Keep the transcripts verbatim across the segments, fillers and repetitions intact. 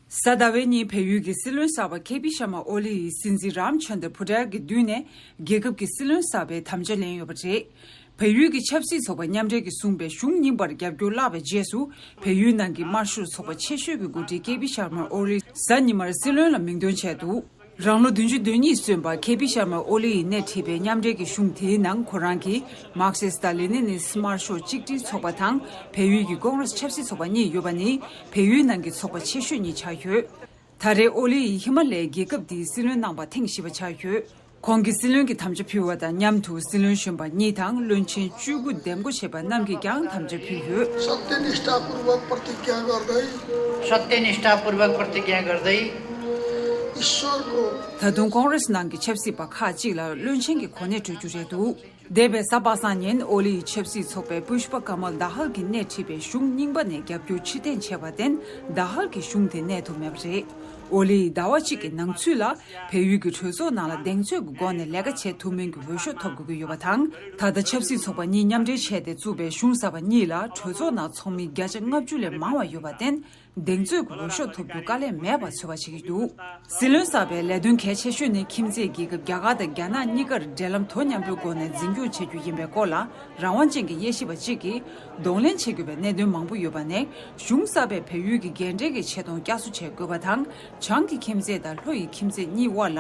གཟའ་ཟླ་བའི་ཉིན་བལ་ཡུལ་གྱི་སྲིད་བློན་གསར་པ་ཁེ་པི་ཤར་མ་ཨོ་ལི་ཡིས་སྲིད་འཛིན་རམ་ཆན་དྲ་ཕུ་ཏྲ་གི་མདུན་ནས་རྒྱལ་ཁབ་ཀྱི་སྲིད་བློན་གསར་པའི་དམ་བཅའ་ལེན་ཡོད་པ་རེད། བལ་ཡུལ་གྱི་ཆབ་སྲིད་ཚོགས་པ་མཉམ་འབྲེལ་གྱིས་བཟུང་བའི་གཞུང་རྙིང་པར་རྒྱབ་སྐྱོར་བརླག་པའི་རྗེས་སུ། བལ་ཡུལ་ནང་གི་དམར་ཤོག་ཚོགས་པ་ཆེ་ཤོས་ཀྱི་འགོ་ཁྲིད་ཁེ་པི་ཤར་མ་ཨོ་ལི་གཟའ་ཉི་མར་སྲིད་བློན་ལ་མིང་འདོན་བྱས་འདུག་རང་ལོ་བདུན་ཅུ་དོན་གཉིས་སོན་པ་ཁེ་པི་ཤར་མ་ཨོ་ལི་ཡིས་སྣེ་ཁྲིད་པའི་མཉམ་འབྲེལ་གྱི་གཞུང་དེའི་ནང་ཁོ་རང་གིས་མར་ཁེ་སི་དང་ལེ་ནི་ནི་སི་དམར་ཤོག་གཅིག་སྒྲིལ་ཚོགས་པ་དང་བལ་ཡུལ་གྱི་ཀོང་རེ་སི་ཆབ་སྲིད་ཚོགས་པ་གཉིས་ཡོད་པ་ནི་བལ་ཡུལ་ནང་གི་ཚོགས་པ་ཆེ་ཤོས་གཉིས་ཆགས་ཡོད། ད་རེས་ཨོ་ལི་ཡིས་ཧི་མ་ལའི་རྒྱལ་ཁབ་འདིའི་སྲིད་བློན་གནང་པ་ཐེངས་བཞི་པ་ཆགས་ཡོད། ཁོང་གིས་སྲིད་བློན་གྱི་དམ་བཅའ་ཕུལ་བ་དང་མཉམ་དུ་སྲིད་བློན་གཞོན་པ་གཉིས་དང་བློན་ཆེན་བཅུ་དགུ་འདེམས་བསྐོ་བྱས་པ་རྣམས་ཀྱིས་ཀྱང་དམ་བཅའ་ཕུལ་ཡོད། सत्यनिष्ठापूर्वक प्रतिज्ञा गर्दै सत्यनिष्ठापूर्वक प्रतिज्ञा गर्दै ईश्वरको ད་དུང་ཀོང་རེ་སི་ནང་གི་ཆབ་སྲིད་པ་ཁག་ཅིག་ལ་བློན་ཆེན་གྱི་གོ་གནས་སྤྲོད་རྒྱུ་རེད་འདུག་འདས་པའི་གཟའ་པ་སངས་ཉིན་ཨོ་ལི་ཡི་ཆབ་སྲིད་ཚོགས་པས་པུཤ་པ་ཀ་མལ་དཱ་ཧལ་གྱིས་སྣེ་ཁྲིད་པའི་གཞུང་རྙིང་པ་ནས་རྒྱབ་སྐྱོར་ཕྱིར་འཐེན་བྱས་པར་བརྟེན་དཱ་ཧལ་གྱི་གཞུང་དེ་གནས་ཐུབ་མེད་པ་རེད། ཨོ་ལི་ཡིས་ཟླ་བ་གཅིག་གི་ནང་ཚུད་ལ་བལ་ཡུལ་གྱི་གྲོས་ཚོགས་ནང་ལ་གདེང་ཚོད་ཀྱི་སྒོ་ནས་ལས་ཀ་བྱེད་ཐུབ་མིན་གྱི་འོས་ཤོག་ཐོབ་དགོས་ཀྱི་ཡོད་པ་དང་། ད་ལྟ་ཆབ་སྲིད་ཚོགས་པ་གཉིས་མཉམ་འབྲེལ་བྱས་ཏེ་བཙུགས་པའི་གཞུང་གསར་པ་གཉིས་ལ་གྲོས་ཚོགས་ནང་ཚོགས་མི་བརྒྱ་ཆ་ལྔ་བཅུ་ལས་མང་བ་ཡོད་པར་བརྟེན། གདེང་ཚོད་ཀྱི་འོས་ཤོག་ཐོབ་རྒྱུ་དཀའ་ལས་མེད་པར་ཚོད་དཔག་བྱེད་ཀྱི་འདུག་སྲིད་བློན་གསར་པའི་ལས་དོན་གལ་ཆེ་ཤོས་ནི་ཁྱིམ་མཚེས་རྒྱལ་ཁབ་རྒྱ་གར་དང་རྒྱ་ནག་གཉིས་ཀར་འབྲེལ་ལམ་དོ་མཉམ་པོའི་སྒོ་ནས་འཛིན་སྐྱོང་བྱེད་རྒྱུ་ཡིན་པའི་སྐོར་ལ་རང་དབང་ཅན་གྱི་དབྱེ་ཞིབ་པ་གཅིག་གིས། གདོང་ལེན་བྱེད་དགོས་པའི་གནད་དོན་མང་པོ་ཡོད་པ་ནས། གཞུང་གསར་པས་བལ་ཡུལ་གྱི་འགན་འཁྲི་གི་ཆེ་མཐོང་བསྐྱར་གསོ་བྱེད་དགོས་པ་དང་། བྱང་གི་ཁྱིམ་མཚེས་དང་ལྷོ་ཡི་ཁྱིམ་མཚེས་གཉིས་དབར་ལ་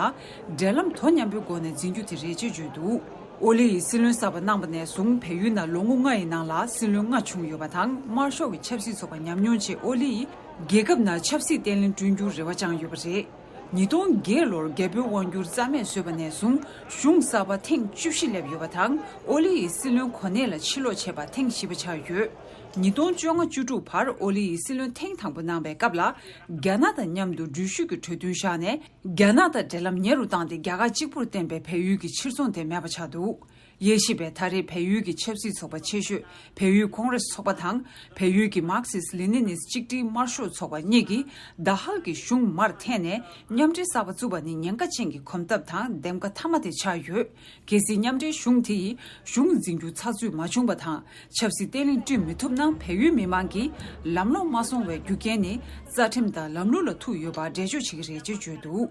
འབྲེལ་ལམ་དོ་མཉམ་པོའི་སྒོ་ནས་འཛིན་རྒྱུ་དེ་རེད་ཅེས་བརྗོད་འདུག་ཨོ་ལི་ཡིས་སྲིད་བློན་གསར་པ་གནང་པ་ནས་བཟུང་བལ་ཡུལ་ནང་ལོ་ངོ་ལྔ་ཡི་ནང་ལ་སྲིད་བློན་ལྔ་བྱུང་ཡོད་པ་དང་། དམར་ཤོག་གི་ཆབ་སྲིད་ཚོགས་པ་ཉམས་མྱོང་ཆེ་ཨོ་ལི་ཡིས་རྒྱལ་ཁབ་ནང་ཆབ་སྲིད་བརྟན་ལྷིང་བསྐྲུན་རྒྱུར་རེ་བ་བཅངས་ཡོད་པ་རེད། ཉིས་སྟོང་བརྒྱད་ལོར་རྒྱལ་པོའི་དབང་སྒྱུར་རྩ་མེད་བཟོས་པ་ནས་བཟུང་གཞུང་གསར་པ་ཐེངས་བཅུ་བཞི་སླེབས་ཡོད་པ་དང་། ཨོ་ལི་ཡིས་སྲིད་བློན་གོ་གནས་ལ་ཕྱིར་ལོག་བྱས་པ་ཐེངས་བཞི་པ་ཆགས་ཡོད། ཉིས་སྟོང་བཅོ་ལྔ་བཅུ་དྲུག་བར་ཨོ་ལི་ཡིས་སྲིད་བློན་ཐེངས་དང་པོ་གནང་པའི་སྐབས་ལ། རྒྱ་ནག་དང་མཉམ་དུ་འགྲུལ་བཞུད་ཀྱི་གྲོས་མཐུན་བཞག་ནས། རྒྱ་ནག་དང་འབྲེལ་ལམ་ཉེ་རུ་བཏང་སྟེ། རྒྱ་གར་གཅིག་པུར་བརྟེན་པའི་བལ་ཡུལ་གྱི་ཕྱིར་ཚོང་དེ་མེད་པ་ཆགས་འདུག་དབྱེ་ཞིབ་པས་ད་རེས་བལ་ཡུལ་གྱི་ཆབ་སྲིད་ཚོགས་པ་ཆེ་ཤོས་བལ་ཡུལ་ཀོང་རེ་སི་ཚོགས་པ་དང་། བལ་ཡུལ་གྱི་མར་ཁེ་སི་ལེ་ནི་ནི་སི་གཅིག་སྒྲིལ་དམར་ཤོག་ཚོགས་པ་གཉིས་ཀྱིས་ད་ཧལ་གྱི་གཞུང་མར་འཐེན་ནས་མཉམ་འབྲེལ་གསར་པ་བཙུགས་པ་ནི་ཉེན་ཁ་ཅན་གྱི་གོམ་སྟབས་དང་འདེམས་ཀ་མཐའ་མ་དེ་ཆགས་ཡོད། གལ་སྲིད་མཉམ་འབྲེལ་གཞུང་དེ་ཡིས་གཞུང་འཛིན་རྒྱུ་ཚགས་ཚུད་མ་བྱུང་པ་དང་། ཆབ་སྲིད་བརྟན་ལྷིང་བསྐྲུན་མི་ཐུབ་ན། བལ་ཡུལ་མི་མང་གིས་ལམ་ལྷོང་མ་སོང་བའི་རྒྱུ་རྐྱེན་ནི་རྩ་ཁྲིམས་དང་ལམ་ལུགས་ལ་ཐུག་ཡོད་པར་འགྲེལ་བརྗོད་བྱེད་ཀྱི་རེད་ཅེས་བརྗོད་འདུག་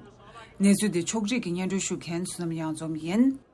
གནས་ཚུལ་འདི་ཕྱོགས་སྒྲིག་གིས་སྙན་སྒྲོན་ཞུ་མཁན་བསོད་ནམས་གཡང་འཛོམས་ཡིན།